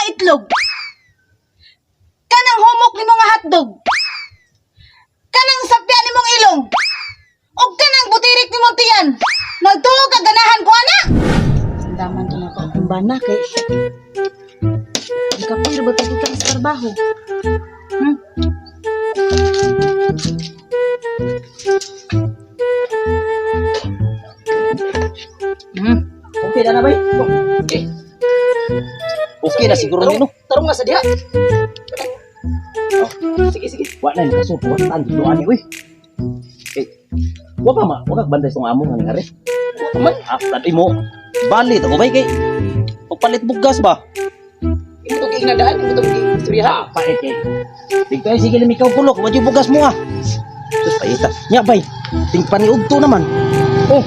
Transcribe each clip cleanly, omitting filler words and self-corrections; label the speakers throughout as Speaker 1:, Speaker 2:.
Speaker 1: nga itlog. Kanang humok nimo nga hotdog. Kanang sapya nimong ilong. Ug kanang butirik nimong tiyan. Nagtuo ka ganahan ko ana. Daman to nako akong bana kay Kapir ba ta sa trabaho?
Speaker 2: Okay na na bay. Okay. Okay na siguro nino.
Speaker 3: Tarong nga sa diha. Oh, sige, sige.
Speaker 2: Wa na kaso wa tan dito ani uy. Eh, wa pa ma, wa ka banday sa amo nga ngari.
Speaker 3: Wa man.
Speaker 2: Ah, tadi mo. Bali ta ko bay kay pagpalit bugas ba?
Speaker 3: Imo to giinadaan, imo to giistoryahan.
Speaker 2: Ah, pae kay. Dito ay sige limikaw pulok, wa jud bugas mo ah. Sus paita. Nya bay, ting paniudto naman. Oh.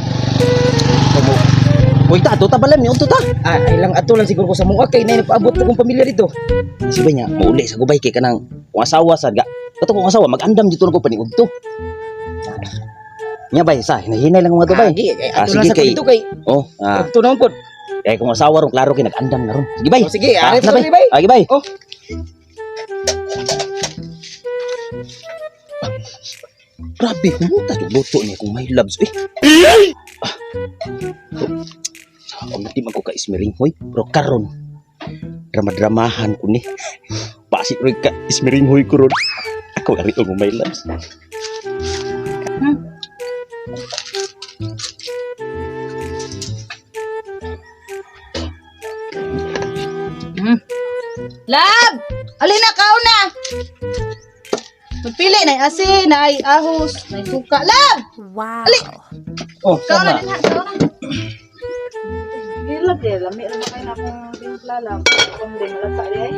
Speaker 2: Kamo. Uy ta, ato ta balam ni udto ta.
Speaker 3: Ah, ay lang ato lang siguro ko sa mga kay nay nagpaabot akong pamilya dito.
Speaker 2: Si bay niya, mauli sa gubay kay kanang kung asawa sad ga. Kato kung asawa mag-andam dito na ko paniudto. Nya bay, sa hinahinay lang mga to bay.
Speaker 3: Ah, gi, ay,
Speaker 2: Ah,
Speaker 3: ato lang
Speaker 2: sige
Speaker 3: sa
Speaker 2: kay
Speaker 3: dito kay.
Speaker 2: Oh, ah,
Speaker 3: Ato naman pod.
Speaker 2: kay kung asawa ron klaro kay nag-andam na ron. Sige bay.
Speaker 3: Oh, sige,
Speaker 2: Ah,
Speaker 3: ari
Speaker 2: na,
Speaker 3: to
Speaker 2: bay.
Speaker 3: bay.
Speaker 2: Ah, sige bay.
Speaker 3: Oh.
Speaker 2: Grabe, kumuta yung luto niya kung may loves. Eh. Ah. Oh. Sa ako na di man ko ka-ismiring, hoy. Pero karon, drama-dramahan ko ni. Pasik rin ka ismiring hoy ko ron. Ako ari ko may loves.
Speaker 1: Lab! Alin na kaon na! Magpili na asin, na ahos, na suka. Lab!
Speaker 4: Wow.
Speaker 1: Ali!
Speaker 2: Oh,
Speaker 1: Kaon na
Speaker 2: sama.
Speaker 1: din ha, kaon na. Gilab eh, lami ra kayo na akong timpla lang. Kung di malata di ay.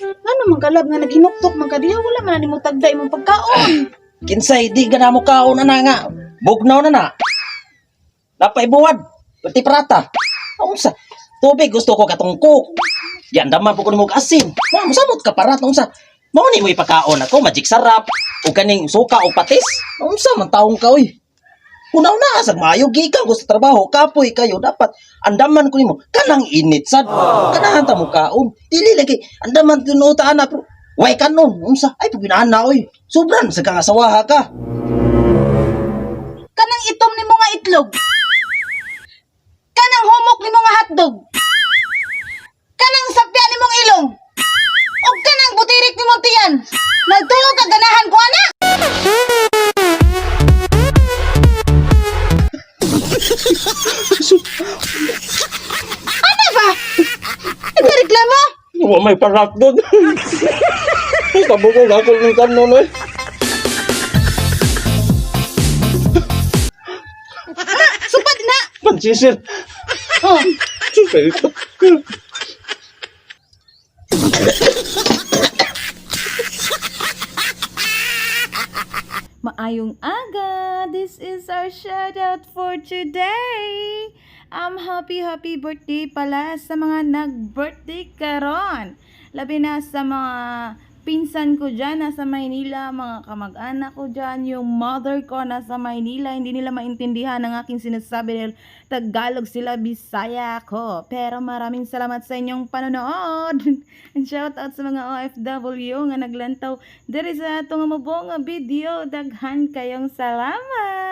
Speaker 1: Ano man kalab nga naghinuktok man ka diha, wala man na nimo tagda imong pagkaon.
Speaker 2: Kinsay, di ka na mo kaon na na nga. Bugnaw na na. Napaibuwad. Pati prata. Unsa? Tubig gusto ko katong coke. Yan daman po ko nimo og asin. Wa mo samot ka parat unsa? Mao ni mo ipakaon ako magic sarap o kaning suka o patis. Unsa man taong ka oy? Unaw na sag maayo gikan ko sa trabaho kapoy kayo dapat andaman ko nimo kanang init sad kanahan ta mo kaon dili lagi andaman tinuo ta ana pero way kanon unsa ay pag na oy sobran sa kang asawaha ka.
Speaker 1: Kanang itom nimo nga itlog. Kanang humok nimo nga hotdog. Kanang sapya nimong ilong. Ug kanang butirik nimong tiyan. Nagtuo ka ganahan ko ana. Ano ba? Nagreklamo?
Speaker 2: Wa may parat doon. Kabukog ako ng kanon oy.
Speaker 1: Supad na.
Speaker 2: Pansisir.
Speaker 1: Oh.
Speaker 5: Maayong aga! This is our shoutout for today! Happy happy birthday pala sa mga nag-birthday karon. Labi na sa mga pinsan ko dyan nasa Maynila, mga kamag-anak ko dyan, yung mother ko nasa Maynila, hindi nila maintindihan ang aking sinasabi dahil Tagalog sila, Bisaya ako. Pero maraming salamat sa inyong panonood. And shout out sa mga OFW nga naglantaw diri sa atong mabong nga video. Daghan kayong salamat.